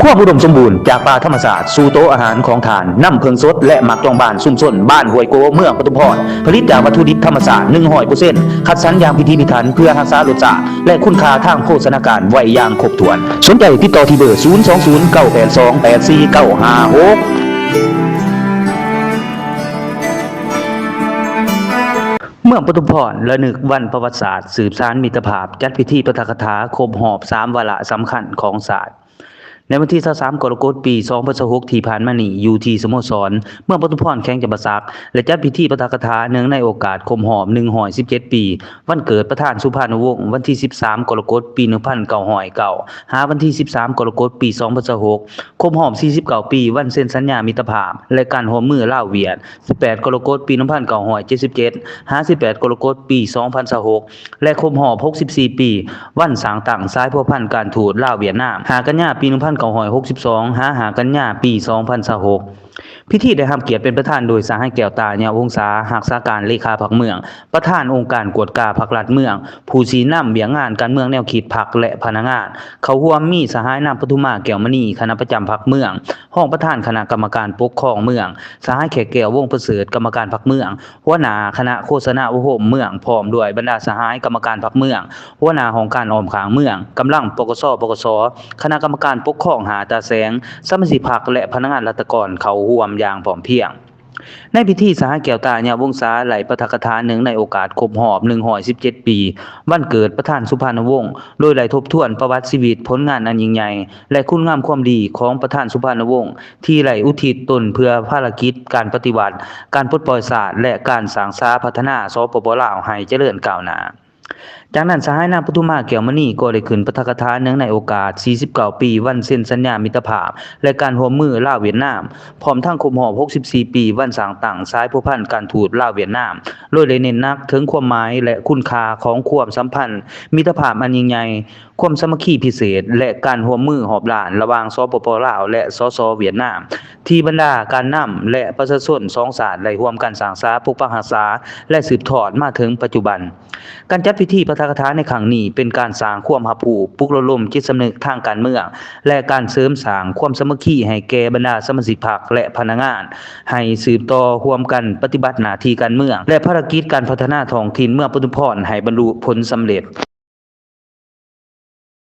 ຄວາມອຸດົມສົມບູນຈາກປ່າທຳມະຊາດສູ່ໂຕະອາຫານຂອງທ່ານ, ນ້ຳເຜິ້ງສົດ ແລະ ໝາກຈອງບານຊຸມຊົນບ້ານຫ້ວຍໂກ ເມືອງປະທຸມພອນ, ຜະລິດຈາກວັດຖຸດິບທຳມະຊາດ ໜຶ່ງຮ້ອຍເປີເຊັນ ຄັດສັນຢ່າງພິຖີພິຖັນ ເພື່ອຮັກສາລົດຊາດ ແລະ ຄຸນຄ່າທາງໂພຊະນາການໄວ້ຢ່າງຄົບຖ້ວນ. ສົນໃຈຕິດຕໍ່ທີ່ເບີ ສູນສອງສູນ ເກົ້າແປດສອງ ແປດສີ່ເກົ້າຫ້າຫົກ. ເມືອງປະທຸມພອນ ລະນຶກວັນປະຫວັດສາດ ສືບສານມິດຕະພາບ, ຈັດພິທີປາຖະກະຖາຄົບຮອບສາມວາລະສຳຄັນຂອງຊາດ. ໃນວັນທີຊາວສາມ ກໍລະກົດ ປີສອງພັນຊາວຫົກ ທີ່ຜ່ານມານີ້ ຢູ່ທີ່ສະໂມສອນເມືອງປະທຸມພອນ ແຂວງຈຳປາສັກ ແລະ ຈັດພິທີປາຖະກະຖາເນື່ອງໃນໂອກາດຄົບຮອບໜຶ່ງຮ້ອຍສິບເຈັດປີ ວັນເກີດປະທານສຸພານຸວົງ ວັນທີສິບສາມ ກໍລະກົດ ປີໜຶ່ງພັນເກົ້າຮ້ອຍເກົ້າ ຫາວັນທີສິບສາມ ກໍລະກົດ ປີສອງພັນຊາວຫົກ ຄົບຮອບສີ່ສິບເກົ້າປີ ວັນເຊັນສັນຍາມິດຕະພາບ ແລະ ການຮ່ວມມືລາວ-ຫວຽດ ສິບແປດ ກໍລະກົດ ປີໜຶ່ງພັນເກົ້າຮ້ອຍເຈັດສິບເຈັດ ຫາ ສິບແປດ ກໍລະກົດ ປີສອງພັນຊາວຫົກ ແລະ ຄົບຮອບຫົກສິບສີ່ປີ ວັນສ້າງຕັ້ງສາຍພົວພັນການທູດລາວ-ຫວຽດນາມ ຫ້າ ກັນຍາ ປີໜຶ່ງພັນເກົ້າຮ້ອຍຫົກສິບສອງ ຫາ ຫ້າ ກັນຍາ ປີສອງພັນຊາວຫົກ. ພິທີໄດ້ຮັບກຽດເປັນປະທານໂດຍ ສະຫາຍ ແກ້ວຕາ ຍະວົງສາ ຮັກສາການເລຂາພັກເມືອງ, ປະທານອົງການກວດກາພັກລັດເມືອງ, ຜູ້ຊີ້ນຳວຽກງານການເມືອງແນວຄິດພັກ ແລະ ພະນັກງານ. ເຂົ້າຮ່ວມມີ ສະຫາຍ ນາງ ປະທຸມມາ ແກ້ວມະນີ ຄະນະປະຈຳພັກເມືອງ, ຮອງປະທານຄະນະກຳມະການປົກຄອງເມືອງ, ສະຫາຍ ແຂກແກ້ວ ວົງປະເສີດ ກຳມະການພັກເມືອງ, ຫົວໜ້າຄະນະໂຄສະນາອົບຮົມເມືອງ ພ້ອມດ້ວຍບັນດາສະຫາຍກຳມະການພັກເມືອງ, ຫົວໜ້າຫ້ອງການອ້ອມຂ້າງເມືອງ, ກຳລັງ ປກສ, ປກສ, ຄະນະກຳມະການປົກຄອງຫ້າຕາແສງ, ສະມາຊິກພັກ ແລະ ພະນັກງານລັດຖະກອນເຂົ້າຮ່ວມຢ່າງພ້ອມພຽງ. ໃນພິທີ ສະຫາຍ ແກ້ວຕາ ຍະວົງສາ ໄດ້ປາຖະກະຖາເນື່ອງໃນໂອກາດຄົບຮອບໜຶ່ງຮ້ອຍສິບເຈັດປີ ວັນເກີດປະທານສຸພານຸວົງ ໂດຍໄດ້ທົບທວນປະຫວັດຊີວິດ, ຜົນງານອັນຍິ່ງໃຫຍ່ ແລະ ຄຸນງາມຄວາມດີຂອງປະທານສຸພານຸວົງ ທີ່ໄດ້ອຸທິດຕົນເພື່ອພາລະກິດການປະຕິວັດ, ການປົດປ່ອຍຊາດ ແລະ ການສ້າງສາພັດທະນາ ສປປ ລາວ ໃຫ້ຈະເລີນກ້າວໜ້າ. ຈາກນັ້ນ ສະຫາຍ ນາງ ປະທຸມມາ ແກ້ວມະນີ ກໍໄດ້ຂຶ້ນປາຖະກະຖາເນື່ອງໃນໂອກາດສີ່ສິບເກົ້າປີ ວັນເຊັນສັນຍາມິດຕະພາບ ແລະ ການຮ່ວມມືລາວ-ຫວຽດນາມ, ພ້ອມທັງຄົບຮອບຫົກສິບສີ່ປີ ວັນສ້າງຕັ້ງສາຍພົວພັນການທູດລາວ-ຫວຽດນາມ, ໂດຍໄດ້ເນັ້ນໜັກເຖິງຄວາມໝາຍ ແລະ ຄຸນຄ່າຂອງຄວາມສຳພັນມິດຕະພາບອັນຍິ່ງໃຫຍ່, ຄວາມສາມັກຄີພິເສດ ແລະ ການຮ່ວມມືຮອບດ້ານລະຫວ່າງ ສປປ ລາວ ແລະ ສສ ຫວຽດນາມ ທີ່ບັນດາການນຳ ແລະ ປະຊາຊົນສອງຊາດໄດ້ຮ່ວມກັນສ້າງສາ, ປົກປັກຮັກສາ ແລະ ສືບທອດມາເຖິງປັດຈຸບັນ. ການຈັດພິທີປາຖະກະຖາໃນຄັ້ງນີ້ ເປັນການສ້າງຄວາມຮັບຮູ້, ປຸກລະດົມຈິດສຳນຶກທາງການເມືອງ ແລະ ການເສີມສ້າງຄວາມສາມັກຄີໃຫ້ແກ່ບັນດາສະມາຊິກພັກ ແລະ ພະນັກງານ ໃຫ້ສືບຕໍ່ຮ່ວມກັນປະຕິບັດໜ້າທີ່ການເມືອງ ແລະ ພາລະກິດການພັດທະນາທ້ອງຖິ່ນເມືອງປະທຸມພອນໃຫ້ບັນລຸຜົນສຳເລັດ.